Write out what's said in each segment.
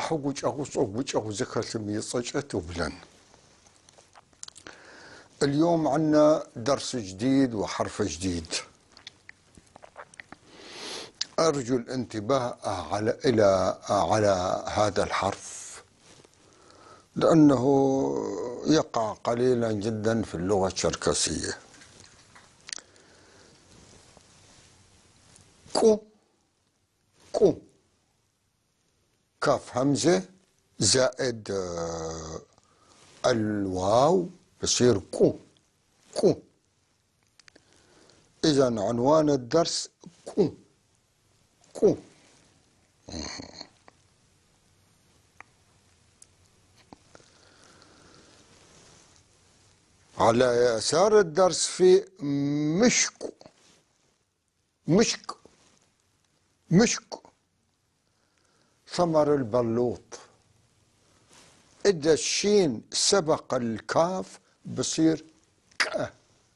Аллахьу гукӏэгъушӏэу гукӏэгъу зыхэлъым ыцӏэкӏэ тыублэн. اليوم عندنا درس جديد وحرف جديد. أرجو الانتباه على هذا الحرف، لأنه يقع قليلا جدا في اللغة الشركسية. كو كو كاف همزة زائد الواو بصير كو كو. إذا عنوان الدرس كو كو. على يسار الدرس في مشكو مشك مشك ثمر البلوط. إذا الشين سبق الكاف بصير ك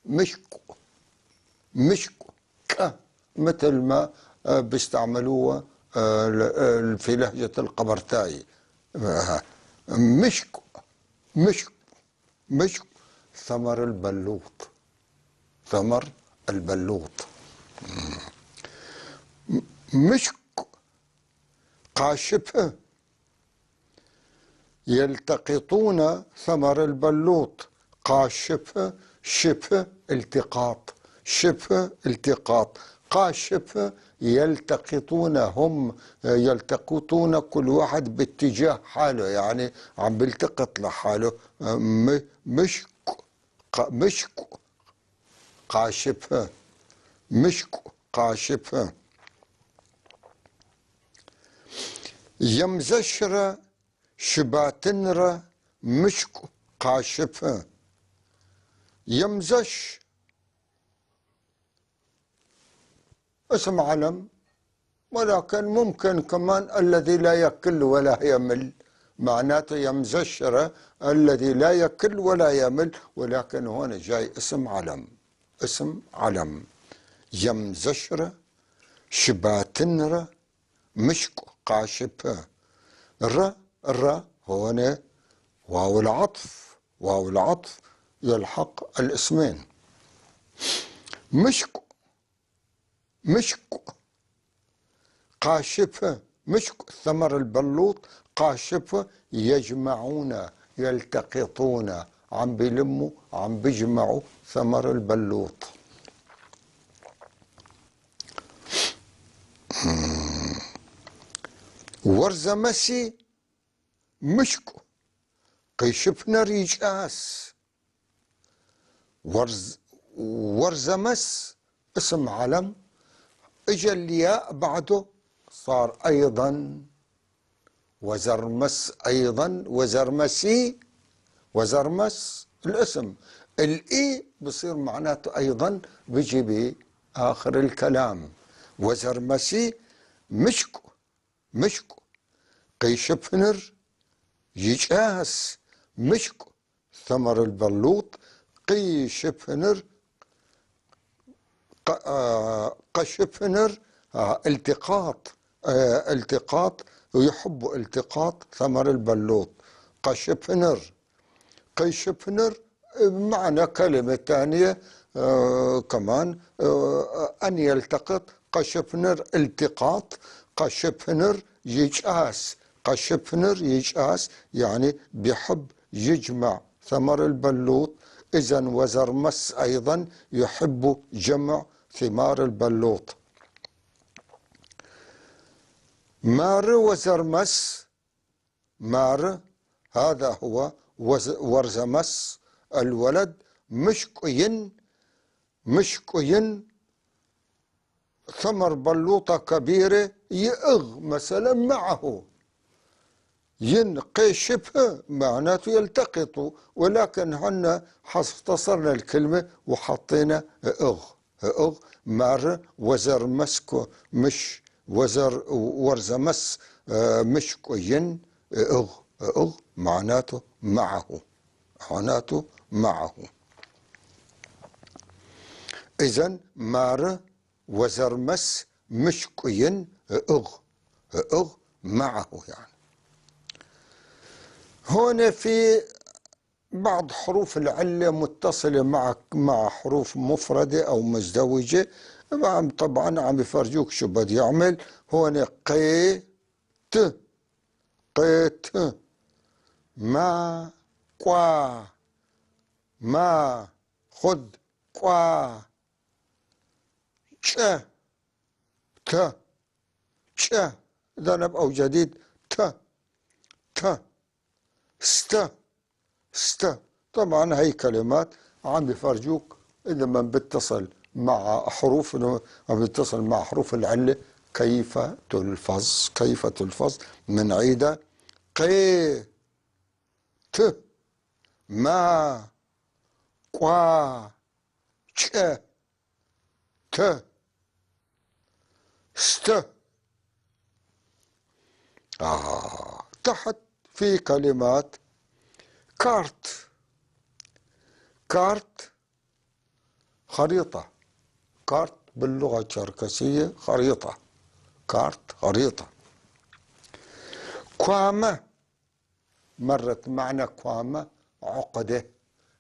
مشك مشك ك، مثل ما بيستعملوها في لهجة القبرتاي. مشك مشك مشك ثمر البلوط، ثمر البلوط. مشك قاشفه، يلتقطون ثمر البلوط. قاشفه شفه التقاط، شفه التقاط. قاشفه يلتقطون، هم يلتقطون كل واحد باتجاه حاله، يعني عم بيلتقط لحاله. مشك مشك قاشفه مشك قاشفه. يمزشرة شباتنرة مشك قاشفة. يمزش اسم علم، ولكن ممكن كمان الذي لا يكل ولا يمل، معناته يمزشرة الذي لا يكل ولا يمل، ولكن هون جاي اسم علم، اسم علم. يمزشرة شباتنرة مشك قاشفة. ر ر هون واو العطف، واو العطف يلحق الاسمين. مشك مشك قاشفة مشك ثمر البلوط. قاشفة يجمعون يلتقطون، عم بيلموا عم بيجمعوا ثمر البلوط. ورزمسي مشكو قيشفنا ريجاس. ورزمس اسم علم، اجا الياء بعده صار ايضا وزرمس، ايضا وزرمسي، وزرمس الاسم. الاي بصير معناته ايضا بيجي باخر الكلام. وزرمسي مشكو مشكو قيشفنر يجاس مشكو ثمر البلوط. قيشفنر قشفنر التقاط، التقاط، ويحب التقاط ثمر البلوط. قشفنر قيشفنر معنى كلمة ثانية كمان أن يلتقط. قشفنر التقاط، قشفنر يجاس، قشفنر يجاس يعني بحب يجمع ثمر البلوط. إذا وزرمس أيضا يحب جمع ثمار البلوط. مار وزرمس، مار هذا هو ورزمس الولد. مشكين مشكين ثمر بلوطة كبيرة يئغ مثلا معه. ينقي شبه معناته يلتقط، ولكن هن اختصرنا الكلمة وحطينا اغ اغ. مار وزرمسكو مش وزر ورزمس مشكو ين اغ اغ معناته معه، معناته معه. إذن مار وزرمس مشكو ين اغ اغ معه يعني. هون في بعض حروف العلة متصلة مع حروف مفردة أو مزدوجة. طبعا عم بفرجوك شو بده يعمل. هون قي ت، قي ت، ما قوا، ما خذ قوا، ش ت، ش ذنب أو جديد، ت ت، ست ست. طبعا هي كلمات عم بفرجوك إذا ما بتصل مع حروف، عم بتصل مع حروف العلة كيف تلفظ، كيف تلفظ. من عيدة قي ت ما قوا ش ت ست. تحت في كلمات carte، carte خريطة، carte باللغة الشركسية خريطة، carte خريطة. كوامة مرت معنا، كوامة عقدة،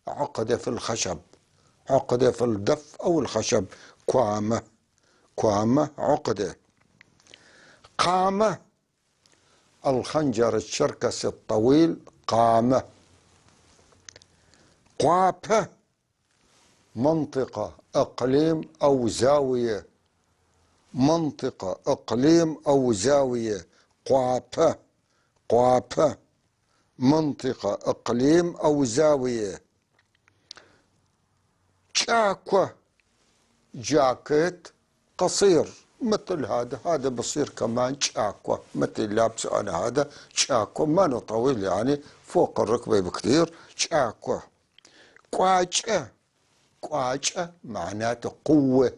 عقدة في الخشب، عقدة في الدف أو الخشب، كوامة، كوامة عقدة. قامة الخنجر الشركسي الطويل، قامة. قوابة منطقة إقليم أو زاوية، منطقة إقليم أو زاوية، قوابة، قوابة منطقة إقليم أو زاوية. شاكوة جاكيت قصير مثل هذا، هذا بصير كمان شاكوة مثل لابسه أنا، هذا شاكوة ما طويل يعني فوق الركبة بكثير، شاكوة. قواجة، قواجة معناته قوة،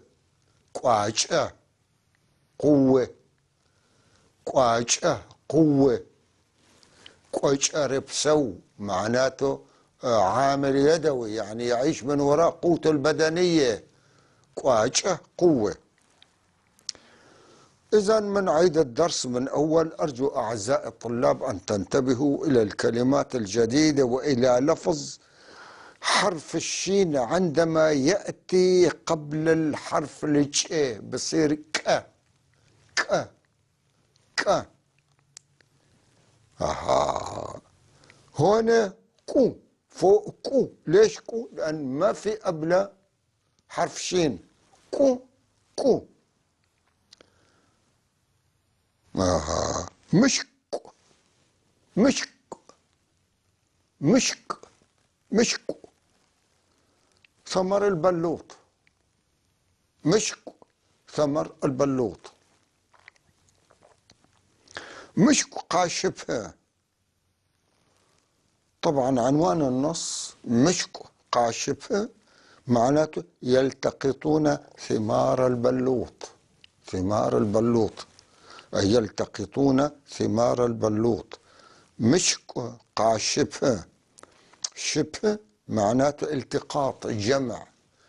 قواجة قوة، قواجة قوة. قواجة ربسو معناته عامل يدوي يعني يعيش من وراء قوته البدنية، قواجة قوة. إذا من عيد الدرس من أول، أرجو أعزائي الطلاب أن تنتبهوا إلى الكلمات الجديدة وإلى لفظ حرف الشين عندما يأتي قبل الحرف الج بصير ك ك ك. هون كو فوق كو، ليش كو؟ لأن ما في قبله حرف شين، كو كو. مشك مشك مشك مشك ثمر البلوط، مشك ثمر البلوط. مشك قاشفة، طبعا عنوان النص مشك قاشفة معناته يلتقطون ثمار البلوط، ثمار البلوط، أي يلتقطون ثمار البلوط. مشك قاشفة، شبه معناته التقاط جمع،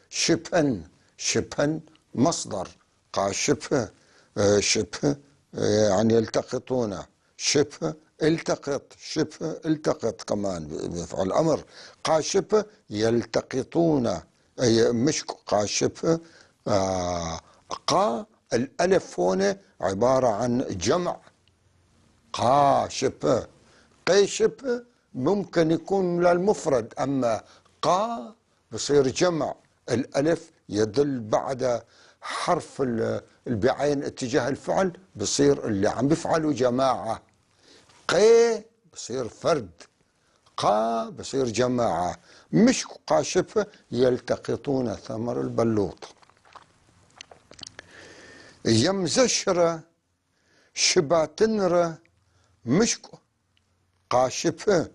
شبهن، شبهن مصدر، قاشفة شبه يعني يلتقطون، شبه التقط، شبه التقط كمان بفعل أمر. قاشفة يلتقطون، أي مشك قاشفة. قا الألف هون عبارة عن جمع، قاشفة. قيشفة ممكن يكون للمفرد، أما قا بصير جمع، الألف يدل بعد حرف بعين اتجاه الفعل، بصير اللي عم بيفعلوا جماعة. قي بصير فرد، قا بصير جماعة. مش قاشفة يلتقطون ثمر البلوط. يمزشرة شباتنرة مشك قاشفة.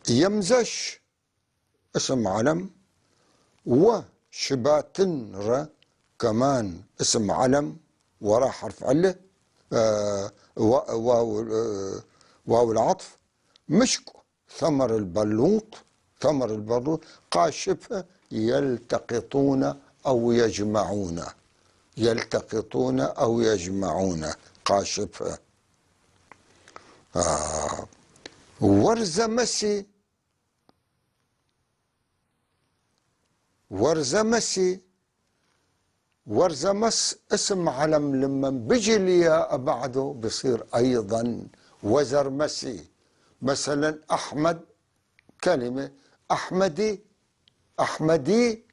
يمزش اسم علم، وشباتنرة كمان اسم علم وراء حرف علة، واو العطف. مشك ثمر البلوط، ثمر البلوط. قاشفة يلتقطون أو يجمعون، يلتقطون أو يجمعون قاشفة. ورزمسي، ورزمسي، ورزمس اسم علم، لما بيجي الياء بعده بصير أيضا وزرمسي. مثلا أحمد كلمة، أحمدي، أحمدي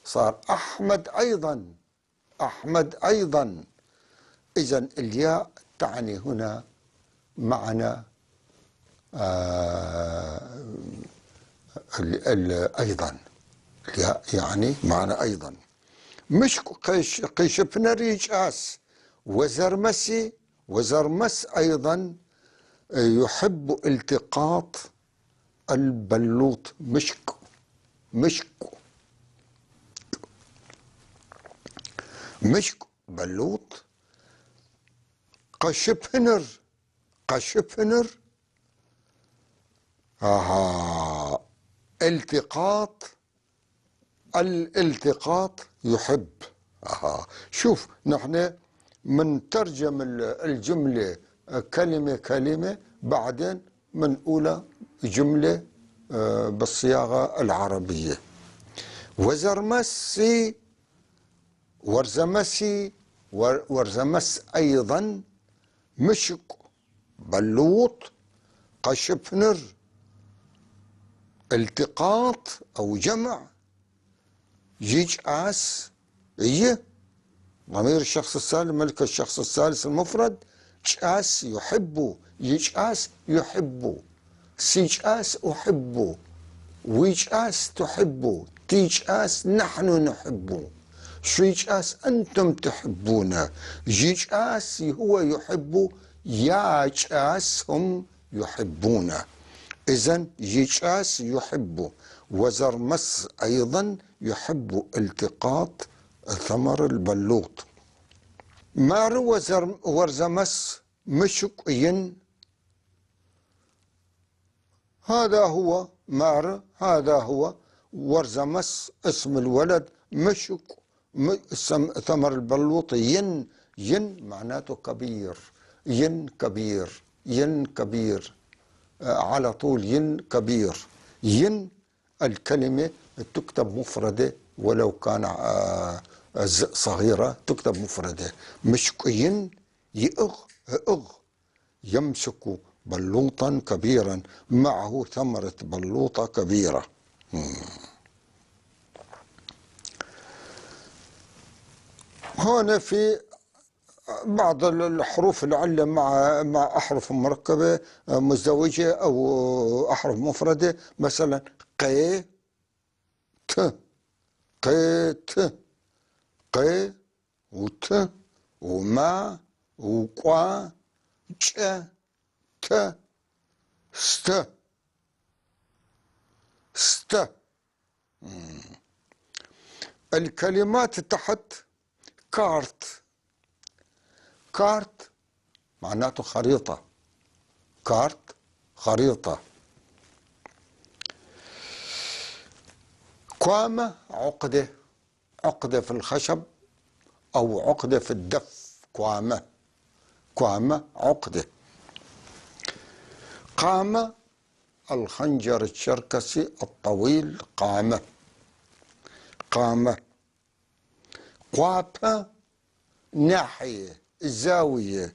صار أحمد أيضا، أحمد أيضا. إذا الياء تعني هنا معنى أيضا، الياء يعني معنى أيضا. مش قيش آس. وزرمسي، وزرمس أيضا يحب التقاط البلوط، مشك، مشك، مشك بلوط. قشبنر، قشبنر، التقاط، الالتقاط يحب. شوف نحن منترجم الجملة كلمة كلمة، بعدين منقولها جملة بالصياغة العربية. وزرمسي، ورزمسي، ورزمس أيضا، مشك، بلوط، قشبنر، التقاط أو جمع، يجأس، إيه ضمير الشخص الثالث، ملك الشخص الثالث المفرد، جأس يحب، يجأس يحب، سيجأس أحب، ويجأس تحب، تيجأس نحن نحب، شيجأس أنتم تحبون، يجأس هو يحب، ياجأس هم يحبون. إذن يجأس يحب. وزرمس أيضا يحب التقاط ثمر البلوط. ما روى ورزمس مشك ين، هذا هو مار، هذا هو ورزمس اسم الولد، مشك ثمر البلوط، ين، ين معناته كبير، ين كبير، ين كبير، على طول ين كبير. ين الكلمة تكتب مفردة ولو كان صغيرة، تكتب مفردة. مشك ين يأغ أغ، يمسك بلوطا كبيرا، معه ثمرة بلوطة كبيرة. هنا في بعض الحروف العلة مع أحرف مركبة مزدوجة أو أحرف مفردة، مثلا قي ت، قي ت، قي وت وما وقوا ج ت ست، ست. الكلمات تحت كارت، كارت معناته خريطة، كارت خريطة. كوامة عقدة، عقدة في الخشب أو عقدة في الدف، كوامة، كوامة عقدة. قامة الخنجر الشركسي الطويل، قامة، قامة. قوابة ناحية، زاوية،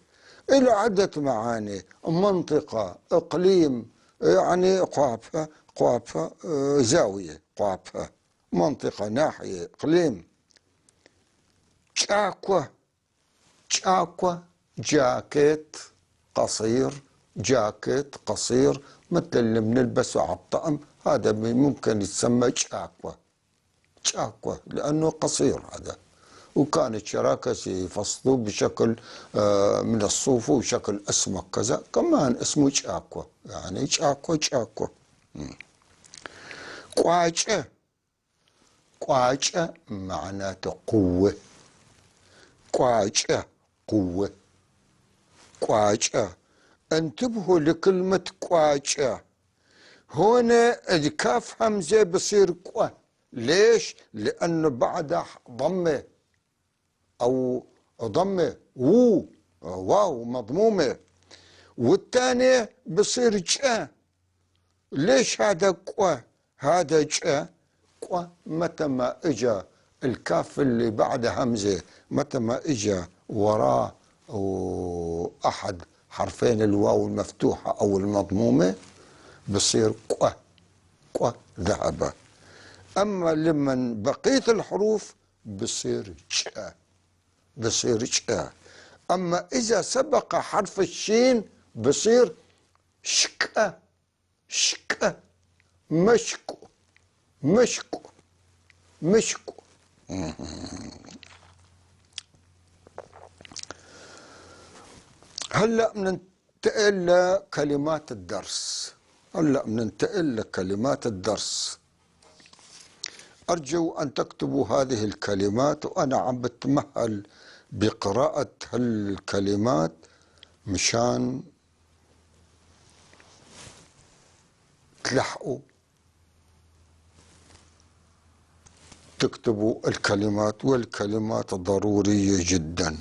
إلى عدة معاني، منطقة، إقليم، يعني قوابة، قوابة زاوية، قوابة منطقة، ناحية، إقليم. شاكوة، شاكوة جاكيت قصير، جاكيت قصير مثل اللي بنلبسه على الطقم، هذا ممكن يتسمى شاكوة، شاكوة لأنه قصير هذا. وكان الشراكس يفصلوه بشكل من الصوف وشكل أسمك كذا، كمان اسمه شاكوة، يعني شاكوة شاكوة. قواجة، قواجة معناته قوة، قواجة قوة، قواجة. انتبهوا لكلمة قواجة، هنا الكاف همزة بصير قوة، ليش؟ لأنه بعدها ضمة أو ضمة وو واو مضمومة، والثاني بصير جا. ليش هذا قوا هذا جا؟ قوا متى ما اجا الكاف اللي بعد همزة، متى ما اجا وراه احد حرفين الواو المفتوحة او المضمومة بصير قوا، قوا ذهب. اما لمن بقية الحروف بصير جا، بصير جا. اما اذا سبق حرف الشين بصير شكا، شكا، مشكو، مشكو، مشكو. هلا بننتقل لكلمات الدرس. هلا بننتقل لكلمات الدرس. أرجو أن تكتبوا هذه الكلمات، وأنا عم بتمهل بقراءة هالكلمات مشان تلحقوا تكتبوا الكلمات، والكلمات ضرورية جدا.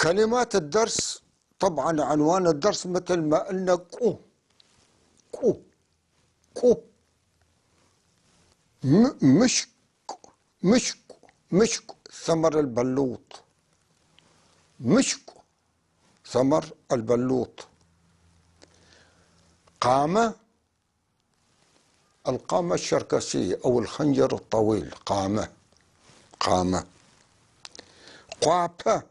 كلمات الدرس، طبعا عنوان الدرس مثل ما قلنا كو كو كو، مشك مشك مشك، ثمر البلوط، مشك ثمر البلوط. قامة، القامة الشركسية أو الخنجر الطويل، قامة قامة. قابة،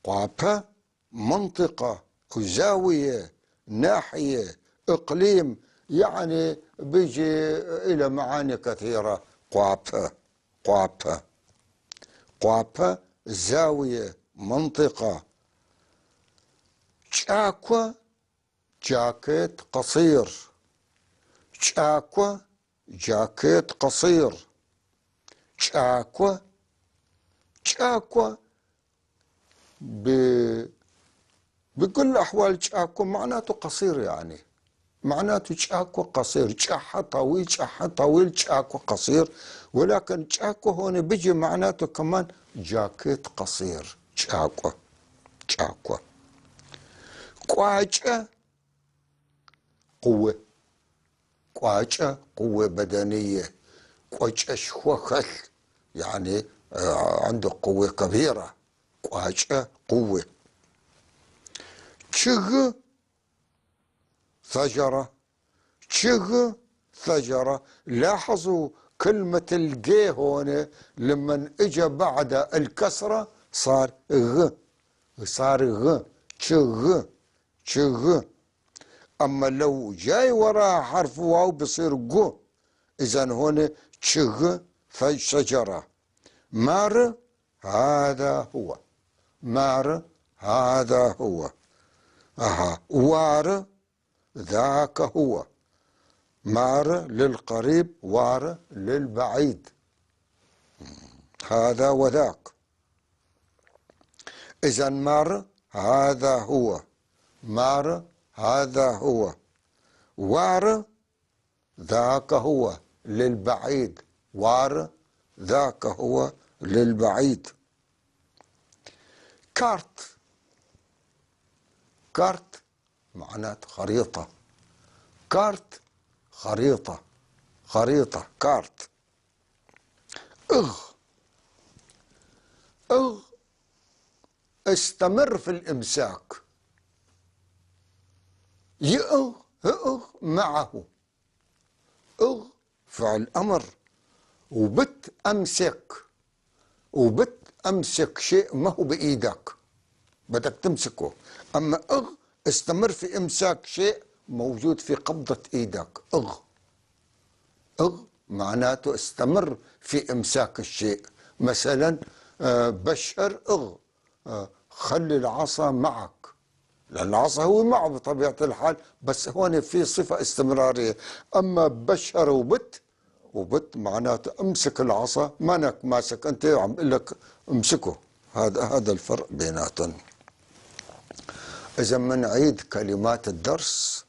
قابة منطقة، زاوية، ناحية، إقليم، يعني بيجي إلى معاني كثيرة. قابة قابة قابة زاوية، منطقة. شاكوة جاكيت قصير، شاكوة جاكيت قصير، شاكوة شاكوة. بكل الأحوال شاكوة معناته قصير، يعني معناته شاكوة قصير، شاحة طويل، شاحة طويل، شاكوة قصير. ولكن شاكوة هون بيجي معناته كمان جاكيت قصير، شاكوة شاكوة. قواجة قوة، قواجة قوة بدنية، قواجة شوخل يعني عنده قوة كبيرة، قواجة قوة. تشغ ثجرة، تشغ ثجرة. لاحظوا كلمة الجي هون لما اجى بعد الكسرة صار غ، صار غ، تشغ تشغ. اما لو جاي وراه حرف واو بصير جو. اذا هون تشغ شجرة. مار هذا هو، مار هذا هو، اها. وار ذاك هو، مار للقريب، وار للبعيد، هذا وذاك. إذا مار هذا هو، مار هذا هو، وار ذاك هو للبعيد، وار ذاك هو للبعيد. carte، carte معناته خريطة، carte خريطة، خريطة carte. اغ، اغ استمر في الإمساك، يأغ هأغ معه، اغ فعل أمر، وبت أمسك، وبت أمسك شيء ما هو بإيدك بدك تمسكه. أما اغ استمر في إمساك شيء موجود في قبضة إيدك. اغ، اغ معناته استمر في إمساك الشيء. مثلا بشر اغ، خلي العصا معك، لأن العصا هو معه بطبيعة الحال، بس هون في صفة استمرارية. أما بشر وبت، وبت معناته امسك العصا، مانك ماسك انت، عم بقول لك امسكه. هذا الفرق بيناتهم. إذا منعيد كلمات الدرس،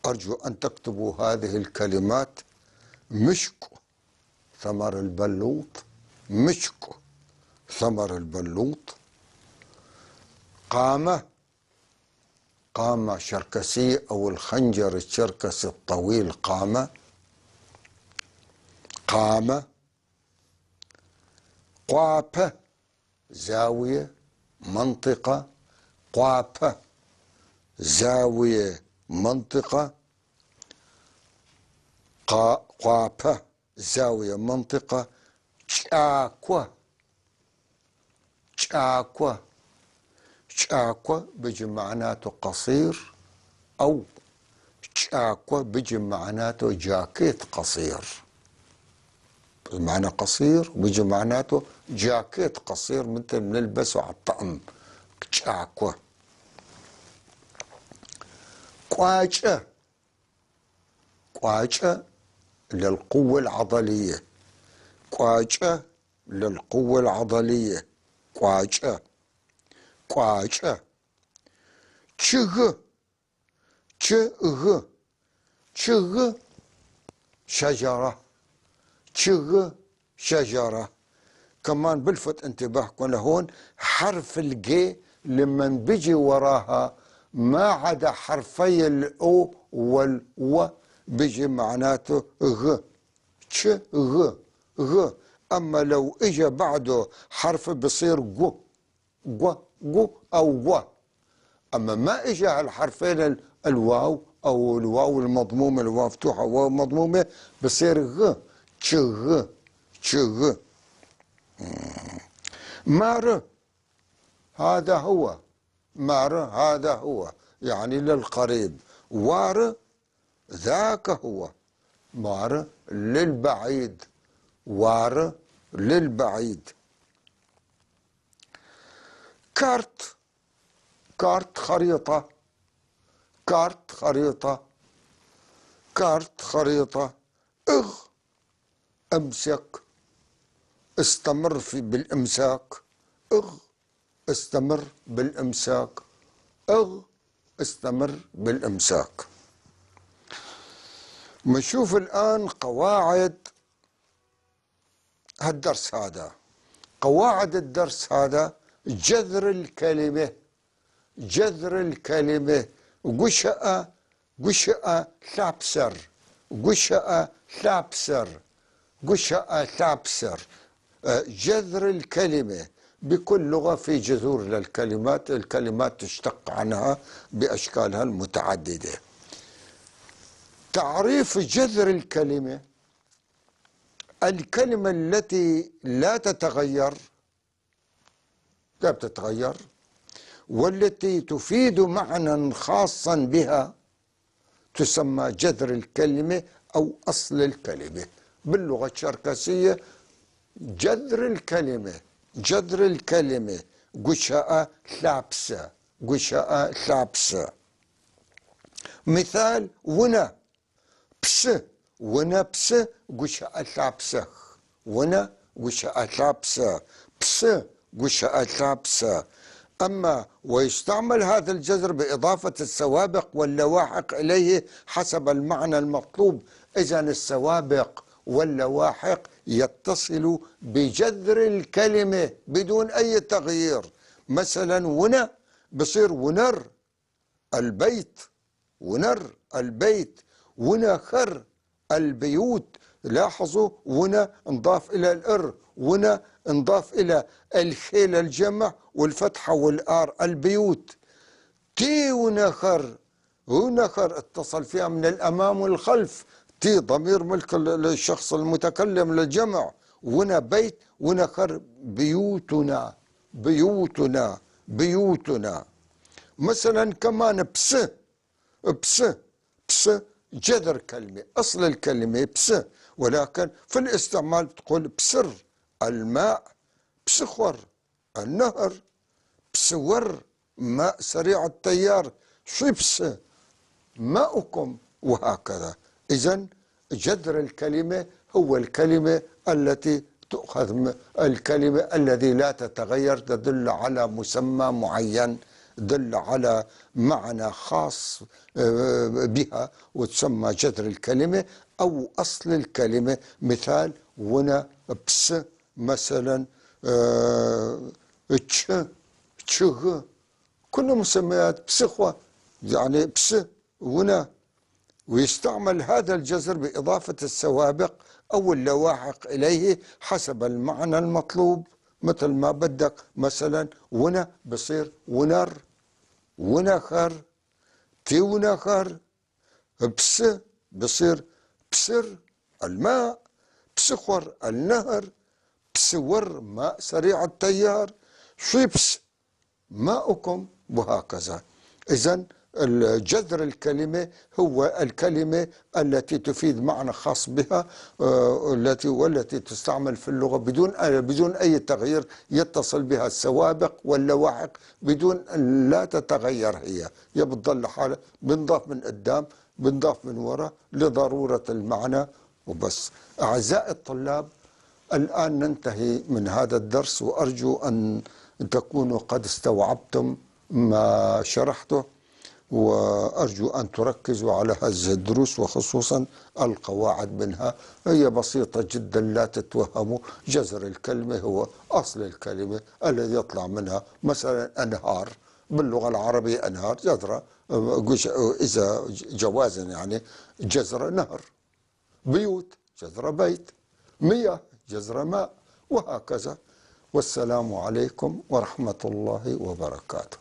أرجو أن تكتبوا هذه الكلمات: مشك، ثمر البلوط، مشكو ثمر البلوط. قامة، قامة شركسية أو الخنجر الشركسي الطويل، قامة، قامة. قوابة زاوية منطقة، قوابة زاوية منطقة، قوابة زاوية منطقة. شاكوة، شاكوة، شاكوة بيجي معناته قصير، أو شاكوة بيجي معناته جاكيت قصير، بمعنى قصير بيجي معناته جاكيت قصير مثل بنلبسه على الطقم، شاكوة. قواجة، قواجة للقوة العضلية، قواجة للقوة العضلية، قواجة، قواجة. تشغ، تشغ، تشغ شجرة، تشغ شجرة. كمان بلفت انتباهكم لهون حرف الجي لما بيجي وراها ما عدا حرفي الأو والو بيجي معناته غ، تش غ غ. أما لو إجا بعده حرف بصير جو، جو جو أو جو. أما ما إجا هالحرفين الواو أو الواو المضمومة، الواو مفتوحة واو مضمومة، بصير غ، تش غ، تش غ. مار هذا هو، مار هذا هو يعني للقريب، وار ذاك هو، مار للبعيد، وار للبعيد. كارت، كارت خريطة، كارت خريطة، كارت خريطة. اغ امسك، استمر في بالامساك، اغ استمر بالامساك، اغ استمر بالامساك. بنشوف الآن قواعد هالدرس هذا. قواعد الدرس هذا: جذر الكلمة، جذر الكلمة، قشأ، قشأ لابسر، قشأ لابسر، قشأ لابسر. جذر الكلمة بكل لغة في جذور للكلمات، الكلمات تشتق عنها بأشكالها المتعددة. تعريف جذر الكلمة: الكلمة التي لا تتغير، لا بتتغير، والتي تفيد معنى خاصا بها تسمى جذر الكلمة أو أصل الكلمة. باللغة الشركسية جذر الكلمة، جذر الكلمة قشاء لابسة، قشاء لابسة. مثال: ونا بس، ونا بس قشاء لابسة، ونا قشاء لابسة، بس قشاء لابسة. أما ويستعمل هذا الجذر بإضافة السوابق واللواحق إليه حسب المعنى المطلوب. إذن السوابق واللواحق يتصل بجذر الكلمة بدون أي تغيير. مثلا ونا بصير ونر البيت، ونر البيت، ونخر البيوت. لاحظوا ونا انضاف إلى الإر، ونا انضاف إلى الخيل الجمع والفتحة والآر البيوت. تي ونخر، ونخر اتصل فيها من الأمام والخلف، تي ضمير ملك للشخص المتكلم للجمع، ونا بيت، ونخر بيوتنا، بيوتنا، بيوتنا. مثلا كمان بس، بس، بس جذر كلمة، أصل الكلمة بس، ولكن في الاستعمال بتقول بسر الماء، بسخر النهر، بسور ماء سريع التيار، شبس ماؤكم، وهكذا. إذن جذر الكلمة هو الكلمة التي تؤخذ، الكلمة الذي لا تتغير، تدل على مسمى معين، تدل على معنى خاص بها، وتسمى جذر الكلمة أو أصل الكلمة. مثال: ونا، بس مثلا، تش، تشغ، كل مسميات بسخوة يعني بس ونا. ويستعمل هذا الجذر بإضافة السوابق أو اللواحق إليه حسب المعنى المطلوب، مثل ما بدك. مثلا ونا بصير ونر، ونخر، تيونخر. بس بصير بسر الماء، بسخر النهر، بسور ماء سريع التيار، شيبس ماؤكم، وهكذا. إذن الجذر الكلمة هو الكلمة التي تفيد معنى خاص بها، والتي تستعمل في اللغة بدون أي تغيير، يتصل بها السوابق واللواحق بدون أن لا تتغير، هي بتضل لحالها، بنضاف من قدام بنضاف من وراء لضرورة المعنى وبس. أعزائي الطلاب، الآن ننتهي من هذا الدرس، وأرجو أن تكونوا قد استوعبتم ما شرحته، وأرجو أن تركزوا على هذه الدروس وخصوصا القواعد منها، هي بسيطة جدا لا تتوهموا. جذر الكلمة هو أصل الكلمة الذي يطلع منها، مثلا أنهار باللغة العربية، أنهار جذرة، إذا جوازا يعني جذر نهر، بيوت جذر بيت، مياه جذر ماء، وهكذا. والسلام عليكم ورحمة الله وبركاته.